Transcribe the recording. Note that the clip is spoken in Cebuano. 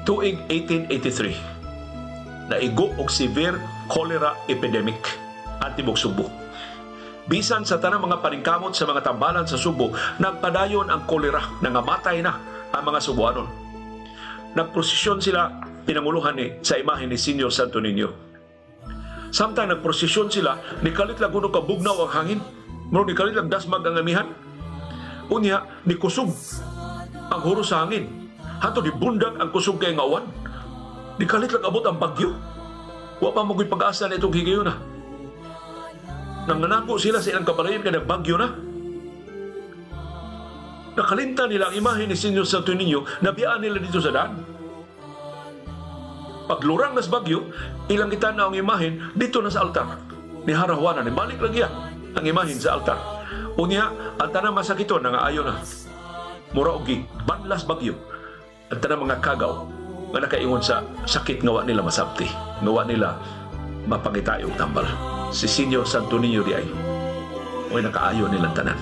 Tuig 1883, naigo og severe cholera epidemic ang tibok Subo. Bisan sa tanang mga paningkamot sa mga tambalan sa Subo, nagpadayon ang kolera, nangamatay na ang mga Subuanon. Nagprosesyon sila pinanguluhan ni sa imahe ni Senyor Santo Niño. Samtang nagprosesyon sila, nikalit lang kuno kabugnaw ang hangin. Murag nikalit lang dasmag ang amihan. Unya, nikusog ang huros sa hangin. Hantod nibundag ang kusog kay nga uwan. Nikalit lang abot ang bagyo. Wa pa mo'y pag-asa na itong higayuna. Nanganako sila sa ilang kabalayan kay nagbagyo na. Nakalimtan nila ang imahe ni Senyor Santo Niño, nabiyaan nila dito sa daan. Paglurang nas bagyo, ilang kita na ang imahen dito na sa altar. Ni Harahuana, ni balik lagi ang imahen sa altar. Unya, ang tanang masakiton nangaayo na. Mura og banlas bagyo. Ang tanang mga kagaw nga nakaingon sa sakit nga wa nila masabti, nga wa nila mapangitayo og tambal. Si Senyor Santo Niño di ay, oy, nakaayo nilang tanan.